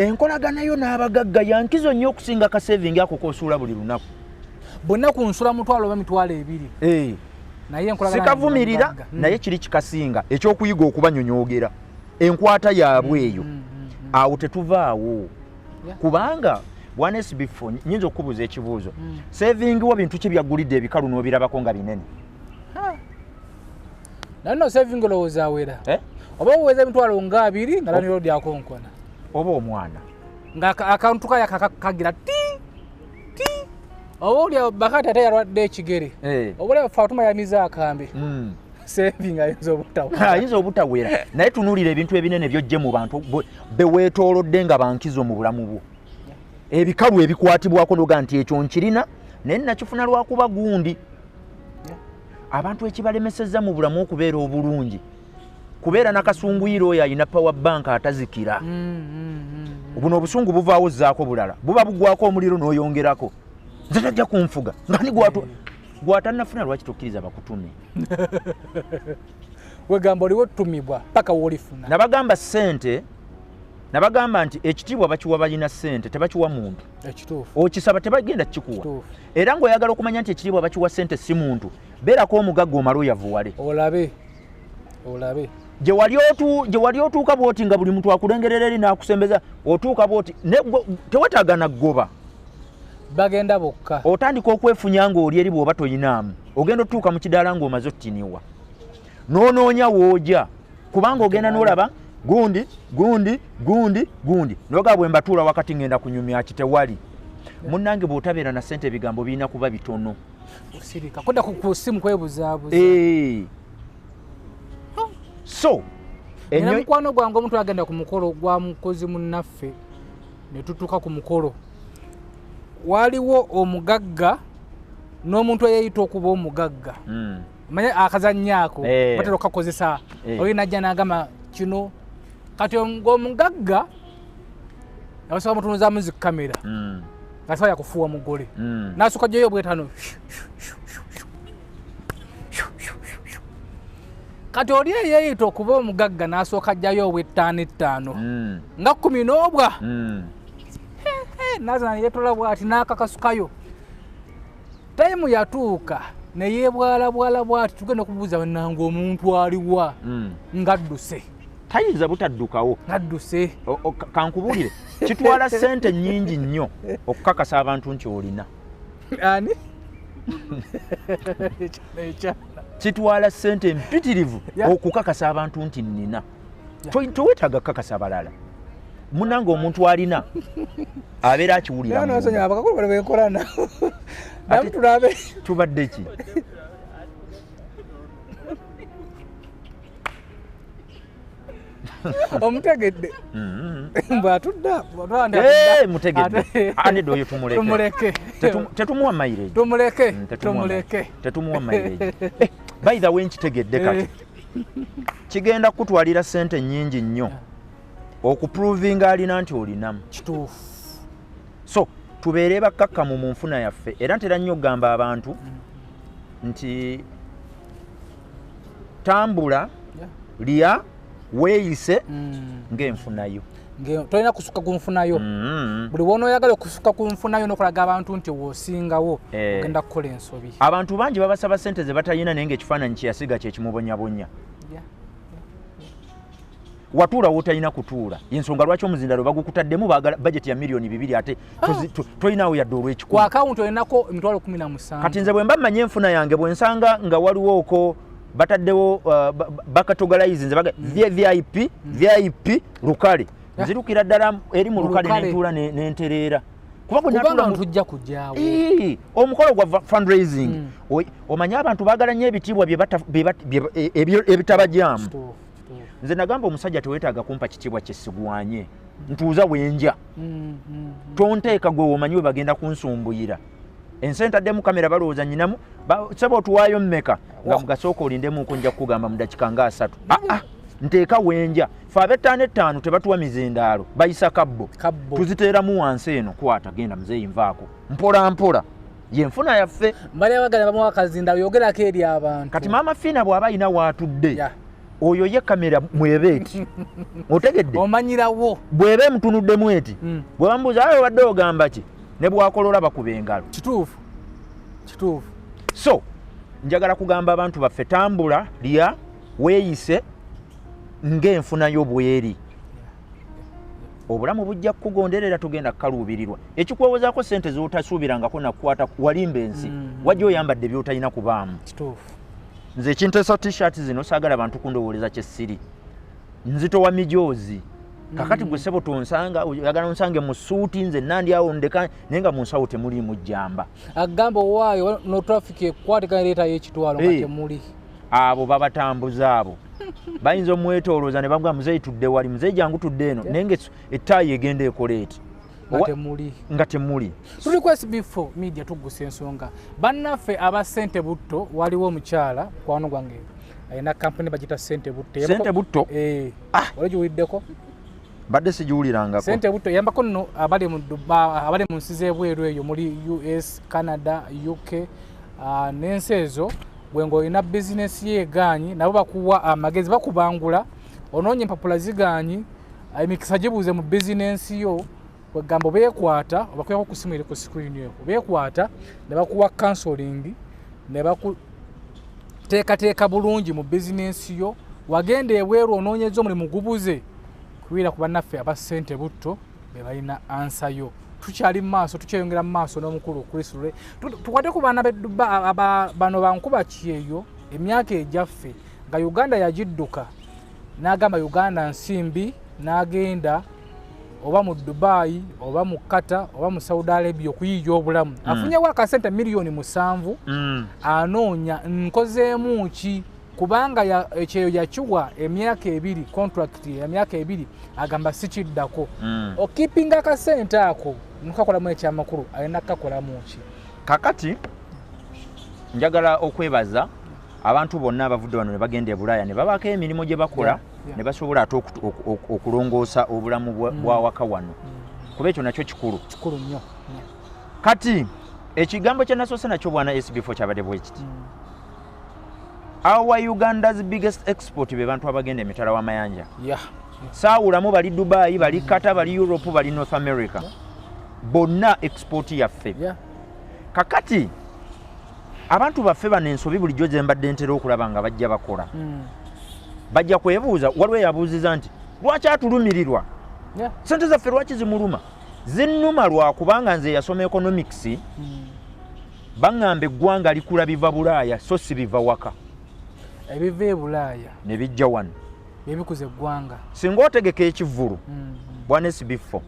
Enkolagana yo n'abagagga yankizo nnyo okusinga ka saving ako k'osuula buli lunaku. Bonna ku nsula 1000 oba 20,000. Naye enkolagana sikavumirira naye kiri kikasinga ekyokuyiga okubanyonyoogera enkwata yaabwe eyo. Awo tetuvaawo. Kubanga bwana SB4 nyinza okukubuuza ekibuuzo. Saving wo bintu ki byaggulidde ebikalu n'obirabako nga binene? Naye no saving olowooza awera. Oba oweza 20,000 nga landlord akonkona. Oba omwana. Nga akantu kaya kagira ti ti. Oba oli bakati ate yalwadde ekigere. Oba oli Fatuma yamize akambe. Saving ayinza obutawera. Ayinza obutawera. Naye tunuulira ebintu ebinene by'oggye mu bantu be weetoolodde nga bankizo mu bulamu bwo. Ebikalu ebikwatibwako n'oga nti ekyo nkirina naye nakifuna lwakuba gundi. Abantu ekibalemesezza mu bulamu okubeera obulungi kubeera nakasunguyira oyo alina power bank atazikira. Buno obusungu buvaawo zzaako bulala, buba bugwako omuliro n'oyongerako. Nze tajja kunfuga ngani gwatannafuna lwaki tokkiriza bakutume? Wegamba oliwo otumibwa paka w'olifuna. Nabagamba ssente, nabagamba nti ekitiibwa bakiwa balina ssente, tebakiwa muntu. Ekituufu. Okisaba tebagenda kikuwa. Era ng'oyagala okumanya nti ekitiibwa bakiwa ssente si muntu, beerako omugagga omale oyavuwale. Olabe. Olabe. Gye wali otuuka bw'oti nga buli muntu akulengerera eri n'akusembeza, otuuka bw'oti, tewetaaga na ggoba. Bagenda bokka. Otandika okwefunya ng'oli eri bw'oba toyinaamu. Ogenda otuuka mu kidaala ng'omaze ottiniwa. N'onoonya w'oja. Kubanga ogenda n'olaba gundi, gundi, gundi, gundi. N'ogamba bwe mbatuula wakati ngenda kunyumya ki tewali. Munnange bw'otabeera na ssente ebigambo birina kuba bitono. Osirika. Kudda ku ssimu kwebuzaabuza. So, Nina mukwano gwange omuntu agenda ku mukolo gwa mukozi munnaffe ne tutuuka ku mukolo. Waliwo omugagga n'omuntu eyeeyita okuba omugagga. Manye akazannyo ako batera okukakozesa. Oli n'ajja n'agamba kino kati ng'omugagga abasooka mutunuzaamu zi kamera. Nga tasobola kufuuwa mugole. N'asooka ajjayo obwetaano. Kati oli eyeeyita okuba omugagga n'asooka ajjayo obw'ettaano ettaano. Nga 10 n'obwa. Naza yeetola bw'ati n'akakasukayo. Tayimu yatuuka ne yeebwalabwala bw'ati tugenda okubuuza bannange omuntu aliwa ng'adduse. Tayinza butaddukawo. Ng'adduse. Kankubuulire, kitwala ssente nnyingi nnyo okukakasa abantu nti olina. Ani? Kitwala ssente mpitirivu okukakasa abantu nti nnina. Towetaaga kukakasa balala. Munnange omuntu alina abeera akiwulira munda. Abakakulu bano benkola nabo. Namu tulabe. Tubadde ki? Omutegedde. Bw'atudde, bw'atudde. Mutegedde. Anedde oyo tumuleke. Tumuleke. Tetumuwa mileage. Tumuleke. Tumuleke. Tetumuwa mileage. By the way, nkitegedde kati. Kigenda kutwalira ssente nnyingi nnyo okuprovinga alina nti olinamu. Kituufu. So tubeere bakkakkamu mu nfuna yaffe. Era ntera nnyo okugamba abantu nti tambula, lya, weeyise ng'enfunayo. Tolina kusukka ku nfunayo. Buli w'onooyagala okusukka ku nfunayo n'okulaga abantu nti w'osingawo, ogenda kukola ensobi. Abantu bangi babasaba ssente ze batalina naye ng'ekifaananyi kye yasiga kye kimubonyabonya. Watuula w'otalina kutuula. Y'ensonga lwaki omuzindalo bagukutaddemu baagala budget ya 2,000,000 ate tolinaawo yadde olw'ekikumi. Ku akawunti olinako 17,000. Kati nze bwe mba mmanyi enfuna yange bwe nsanga nga waliwo oko bataddewo bacategorize nze baga VIP, VIP lukale. Nzirukira ddala eri mu lukale ne ntuula ne ntereera. Kuba bwe Kubanga natuula mu ntujja kujjaawo. Omukolo gwa fundraising. Omanyi abantu baagala nnyo ebitiibwa ebitabajaamu. Nze nagamba omusajja teweetaaga kumpa kitiibwa kye sigwanye. Ntuuza wenja. Tonteeka gwe omanyi we bagenda kunsumbuyira. Ensi entaddemu kamera balowooza nnyinamu, ssebo otuwaayo mmeka? Nga mugasooka olindemuuko nja kukugamba mu dakika nga 3. Nteeka wenja. Ffe ab'ettaano ettaano tebatuwa mizindaalo, bayisa kabbo. Kabbo. Tuziteeramu wansi eno, kwata genda muzeeyi nvaako. Mpola mpola. Ye nfuna yaffe. Mbali abagala bamuwa akazindaalo, yogerako eri abantu. Kati Maama Fiina bw'aba alina w'atudde, Oyo ye kamera mweba eti, otegedde? Omanyirawo. Bweba emutunuddemu eti, bwe bamubuuza, "Aye, obadde ogamba ki?" Ne bwakolola bakuba engalo. Kituufu, kituufu. So njagala kugamba abantu baffe, tambula, lya, weeyise ng'enfunayo bweri, obulamu bujja kukugonderera. Tugenda kukaluubirirwa ekikwewozaako sente z'otasuubirangako nakukwata walimba ensi. Wajja oyambadde by'otalina kubaamu. Nze ekinteesa T-shirt zino, saagala bantu kundowooleza kyessiri, nzitowa mijoozi. Kakati gwe sebo tonsanga, oyagala onsange mu suuti, nze nandi awo ndeka, naye nga mu nsawo temuliimu jjamba. Agamba owaayo no traffic ekwatikana leetayo ekitwalo nga temuli. Abo babatambuza, abo bayinza omwetolooza ne bamuga, "Muzeeyi, tudde wali, muzeeyi jangu tudde eno," naye nga ettaayi egenda ekola eti. Nga temuli. Nga temuli. Tuli ku SB4 Media, tuggusa ensonga. Bannaffe aba Sente Butto, waliwo omukyala mukwano gwange alina kampuni bagita Sente Butto. Sente Butto? Eh. Ah. Wali giwuliddeko? Badde sigiwulirangako. Sente Butto eyambako nno abali mu abali mu nsi z'ebweru eyo, muri US, Canada, UK, n'ensi ezo. Gwe ng'olina bizinesi ye egaanyi, nabo bakuwa amagezi, bakubangula, onoonya empapula zigaanyi, emikisa gibuuze mu bizinensi yo. Kwegamba obeekwata, obakweko ku simu eri ku screen eyo, obeekwata ne bakuwa counseling ne bakuteekateeka bulungi mu bizinensi yo. Wagenda ebweru onoonyeza omulimu gubuze, kubeera ku bannaffe aba Ssente Butto be balina answer yo. Tukyali mu maaso, tukyeyongera mu maaso n'omukulu Chris Lule. Tukwate ku baana b'e bano bankuba kyeyo emyaka egyaffe nga Uganda yagidduka, n'agamba Uganda nsimbi, n'agenda oba mu Dubai oba mu Qatar oba mu Saudi Arabia okuyiiya obulamu. Afunyewo akasente miliyoni 7. Anoonya nkozeemu ki, kubanga ekyeyo yakiwa emyaka 2, contract ya myaka 2, agamba sikiddako. Okipinga akasente ako nukakolamu ekyamakulu, alina kukakolamu ki? Kakati njagala okwebaza abantu bonna abavudde wano ne bagenda e Bulaaya ne babaako emirimu gye bakola ne basobola ate okulongoosa obulamu bwa waka wano, kuba ekyo nakyo kikulu. Kikulu nnyo. Kati ekigambo kye nasoose nakyo, bwana SB4, kyabadde bwe kiti: our Uganda's biggest export be bantu abagenda emitala w'amayanja. Saawulamu bali Dubai, bali Qatar, bali Europe, bali North America, bonna export yaffe. Kakati abantu baffe bano, ensobi bulijjo ze mbadde ntera okulaba nga bajja bakola, bajja kwebuuza, waliwo eyabuuziza nti lwaki atulumirirwa sente zaffe, lwaki zimuluma? Zinnuma lwakubanga nze yasoma economics, baŋŋamba eggwanga likula biva Bulaaya so si biva waka. Ebiva e Bulaaya ne bijja wano byebikuza eggwanga. Singa otegeka ekivvulu, bwana SB4,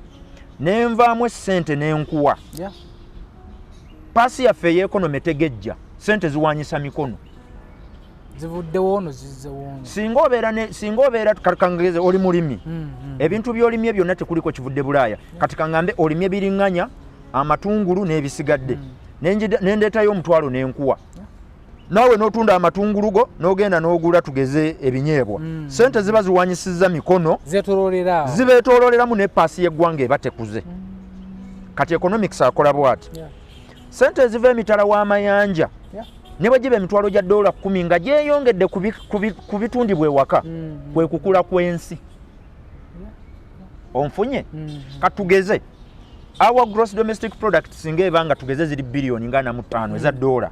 nenvaamu essente n'enkuwa, paasi yaffe ey'e economy tegejja, sente ziwanyisa mikono. Zivuddewo ono, zizzewo ono. Singa obeera, kangeze oli mulimi, ebintu by'olimye byonna tekuliko kivudde Bulaaya. Kati kaŋŋambe olimye biriŋŋanya, amatungulu n'ebisigadde, nendeetayo omutwalo n'enkuwa, naawe n'otunda amatungulu go n'ogenda n'ogula, tugeze, ebinyeebwa, sente ziba ziwanyisizza mikono. Zetololera awo. Zibeetoololeramu, ne paasi y'eggwanga eba tekuze. Kati economics akola bw'ati: sente eziva emitala w'amayanja, ne bwe giba emitwalo gya dola 10 nga gyeyongedde ku bitundibwa ewaka, kwe kukula kw'ensi. Onfunye? Katugeze our gross domestic product singa eba nga tugeze ziri biliyoni nga 45 eza dola,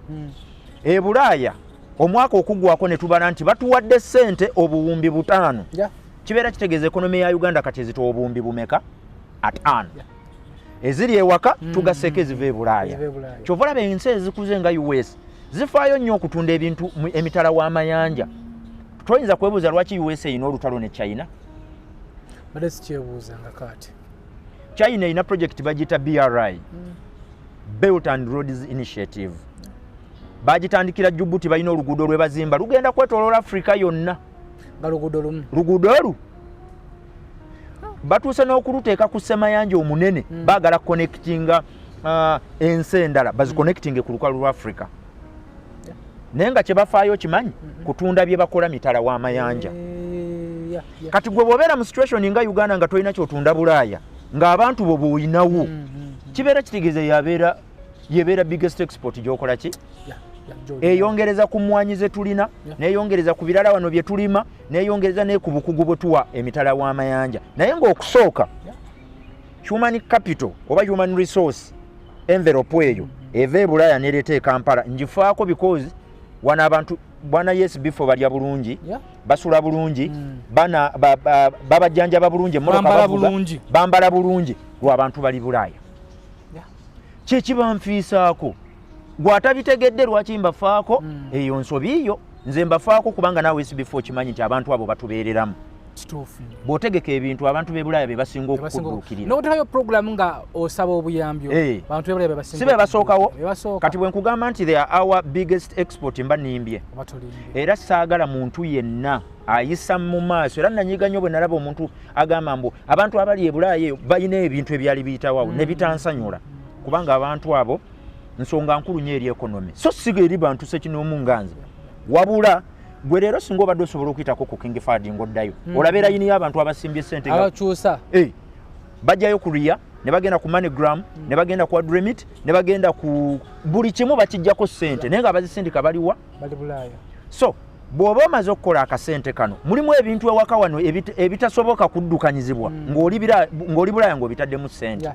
e Bulaaya omwaka okuggwako ne tubala nti batuwadde ssente obuwumbi 500, kibeera kitegeeza economy ya Uganda kati ezitowa obuwumbi bumeka? 50. Eziri ewaka tugaseeko eziva e Bulaaya. Eziva e Bulaaya. Kyova olaba ensi ezikuze nga US zifaayo nnyo okutunda ebintu emitala w'amayanja. Toyinza kwebuuza lwaki US erina olutalo ne China? Badde sikyebuuzanga kaati. China erina project bagiyita BRI, Belt and Roads Initiative. Bagitandikira Djibouti, balina oluguudo lwe bazimba lugenda kwetoloola Africa yonna. Nga luguudo lumu? Luguudo olu batuuse n'okuluteeka ku ssemayanja omunene. Baagala connectinga ensi endala, baziconnectinge ku lukalu lwa Africa, naye nga kyebafaayo kimanyi kutunda bye bakola mitala w'amayanja. Eh, yeah. Kati gwe bw'obeera mu situation nga Uganda nga tolina kyotunda Bulaaya, ng'abantu bo bw'olinawo, kibeera kitegeeza yabeera yebeera biggest export gyokola ki? Yeah. Gy'olina. Eyongereza ku mmwanyi ze tulina, neyongereza ku birala wano bye tulima, neyongereza ne ku bukugu bwe tuwa emitala w'amayanja. Naye ng'okusooka, human capital oba human resource envelope eyo eva e Bulaaya nereeta e Kampala, ngifaako because wano abantu bwana, yes, bifo balya bulungi, basula bulungi, bana babajjanjaba bulungi, emmotoka Bambala bavuga, bulungi. Bambala bulungi lwabantu bali Bulaaya. Kyekibanfiisaako gwatabitegedde lwaki mbafaako. Eyo nsobi yo. Nze mbafaako kubanga naawe sbifo okimanyi nti abantu abo batubeereramu. Kituufu. Bw'otegeka ebintu, abantu b'e Bulaaya be basinga okukudduukirira. N'oteekayo program nga osaba obuyambi, Eh. bantu b'e Bulaaya be basinga Si be basookawo? Be basooka. Kati bwe nkugamba nti they are our biggest export, mba nimbye. Oba tolimbye. Era saagala muntu yenna ayisa mu maaso. Era nanyiga nnyo bwe nalaba omuntu agamba mbu abantu abali e Bulaaya eyo balina ebintu ebyali biyitawo awo, ne bitansanyula, kubanga abantu abo nsonga nkulu nnyo eri economy, so siga eri bantu sekinoomu nga nze. Wabula gwe leero singa obadde osobola okuyitako ku King Fahd ng'oddayo, olaba erayini y'abantu abasimbye sente abakyusa. Eh, bajjayo ku Ria, ne bagenda ku MoneyGram, ne bagenda ku AdRemit, ne bagenda ku buli kimu, bakijjako sente, naye nga abazisindika baliwa? Bali Bulaaya. So bw'oba omaze okukola akasente kano, mulimu ebintu ewaka wano ebitasoboka kuddukanyizibwa ng'oli Bulaaya ng'obitaddemu sente.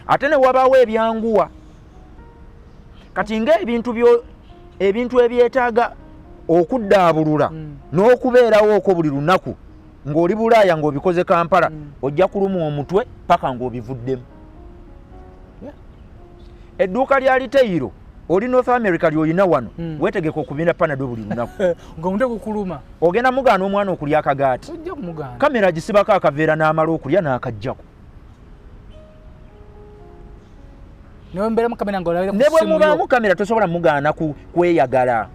Ate ne wabaawo ebyanguwa. Kati ng'ebintu byo, ebintu ebyetaaga okuddaabulula n'okubeerawo okwo buli lunaku ng'oli Bulaaya ng'obikoze Kampala, ojja kulumwa omutwe paka ng'obivuddemu. Edduuka lya retail oli North America lyolina wano, weetegeka okubinda Panado buli lunaku. Ng'omutwe gukuluma. Ogenda mugaana omwana okulya akagaati? Tojja kumugaana. Kamera agisibako akaveera n'amala okulya n'akajjako. Newe mbeeramu kamera ng'olabira ku Ne bwe ssimu yo. mubaamu kamera, tosobola mugaana kweyagala.